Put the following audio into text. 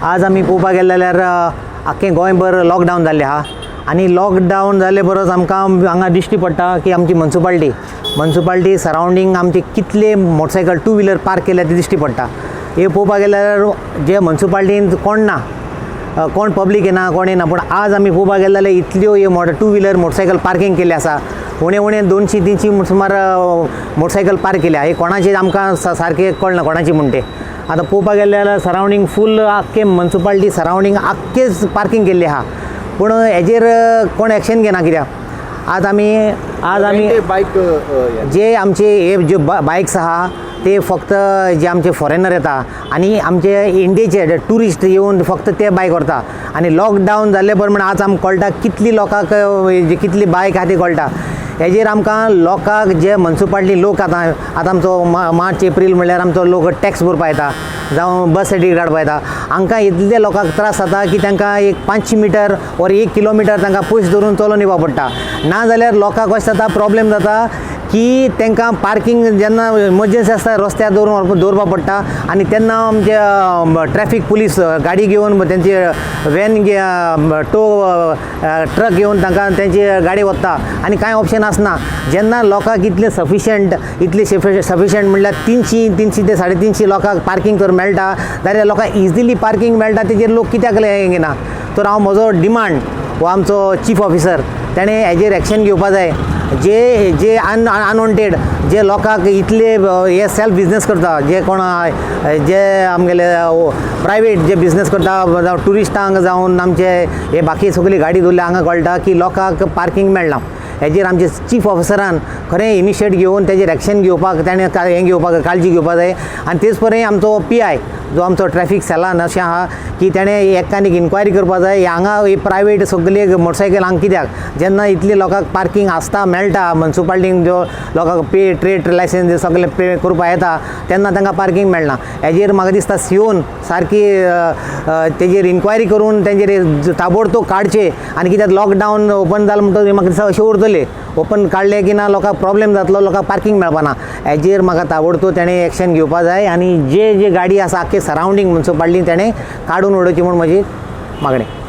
आज आमी पळोवपाक गेले जाल्यार आख्खें गोंयभर लॉकडावन जाल्लें आहा आनी लॉकडावन जाल्ले बरोबर आमकां हांगा दिश्टी पडटा की आमची मुन्सिपाल्टी सरावंडींग आमचे कितले मोटरसायकल, टू व्हिलर पार्क केल्या ते दिश्टी पडटा. हे पळोवपाक गेल्यार जे मुन्सिपाल्टीन कोण ना, कोण पब्लीक येना, कोण येना. पूण आज आमी पळोवपाक गेले जाल्यार इतल्यो ह्यो टू व्हिलर मोटरसायकल पार्कींग केल्ले आसा. उणें उणें 200-300 सुमार मोटरसायकल पार्क केल्या. हे कोणाची आमकां सारकें कळना कोणाची म्हण तें. आतां पळोवपाक गेले जाल्यार सरावंडींग फूल आख्खें मुन्सिपाल्टी सरावंडींग आख्खेच पार्कींग केल्ली आहा, पूण हेजेर कोण एक्शन घेना कित्याक? आज आमी बायक जे आमचे हे ज्यो बायक्स आहा ते फक्त जे आमचे फॉरेनर येता आनी आमचे इंडियेचे ट्युरिस्ट येवन फक्त ते बायक व्हरता. आनी लॉकडावन जाल्ले प्रमाणे आज आमकां कळटा कितली लोकांक कितली बायक आहा ती कळटा. हेजेर आमकां लोकांक जे मुन्सिपाल्टी लोक आतां आमचो मार्च एप्रील म्हणल्यार आमचो लोक टॅक्स भरपा येता जावं बस सर्टिफिकेट काडपा येता. हांकां इतले लोकांक त्रास जाता की तांकां एक 500 मिटर ओर 1 किलोमिटर तांकां पयस दवरून चलोवन येवपा पडटा. ना जाल्यार लोकांक कशें जाता, प्रॉब्लेम जाता की तांकां पार्कींग जेन्ना इमर्जन्सी आसता रस्त्यार दवरून व्हरपा दवरपा पडटा. आनी तेन्ना आमचे ट्रॅफीक पुलीस गाडी घेवन तेंची वॅन टो ट्रक घेवन तांकां तेंची गाडी वता आनी कांय ऑप्शन आसना. जेन्ना लोकांक इतलें सफिशंट, इतलें सफिशंट म्हणल्यार 300 ते 350 लोकांक पार्कींग तर मेळटा जाल्यार लोकांक इजिली पार्कींग मेळटा, तेजेर लोक कित्याक हें घेना? तर हांव म्हजो डिमांड हो आमचो चीफ ऑफिसर तेणें हेजेर एक्शन घेवपा जाय. जे जे अनवॉन्टेड जे लोकांक इतले हे सेल्फ बिजनेस करता, जे कोण जे आमगेले प्रायवेट जे बिजनेस करता, जावं ट्युरिस्टांक जावन आमचे हे बाकी सगळी गाडी दवरल्या, हांगा कळटा की लोकांक पार्कींग मेळना. हेजेर आमचे चीफ ऑफिसरान खरें इनिशिएट घेवन तेजेर एक्शन घेवपाक तेणें हें घेवपाक काळजी घेवपाक जाय. आनी तेच परी आमचो पीआय जो आमचो ट्रॅफीक सेलान अशें आहा की तेणें एकान एक इन्क्वायरी करपा जाय, हांगा ही प्रायवेट सगळे मोटरसायकल हांगा कित्याक, जेन्ना इतले लोकांक पार्कींग आसता, मेळटा, मुन्सिपाल्टीन ज्यो लोकांक पे ट्रेड लायसन्स सगळें पे करपा येता तेन्ना तांकां पार्कींग मेळना. हेजेर म्हाका दिसता सीओन सारकी तेजेर इन्क्वायरी करून तेंचेर ताबडतोब काडचे. आनी कित्याक लॉकडावन ओपन जालें म्हणटकीर म्हाका दिसता अशें उरतलें, ओपन काडलें की ना लोकांक प्रॉब्लेम जातलो, लोकांक पार्कींग मेळपा ना. हेजेर म्हाका ताबडतोब तेणें एक्शन घेवपा जाय आनी जे जे गाडी आसा आख्खे सरावंडींग मुन्सिपाल्टीन तेणें काडून उडोवची म्हूण म्हजी मागणी.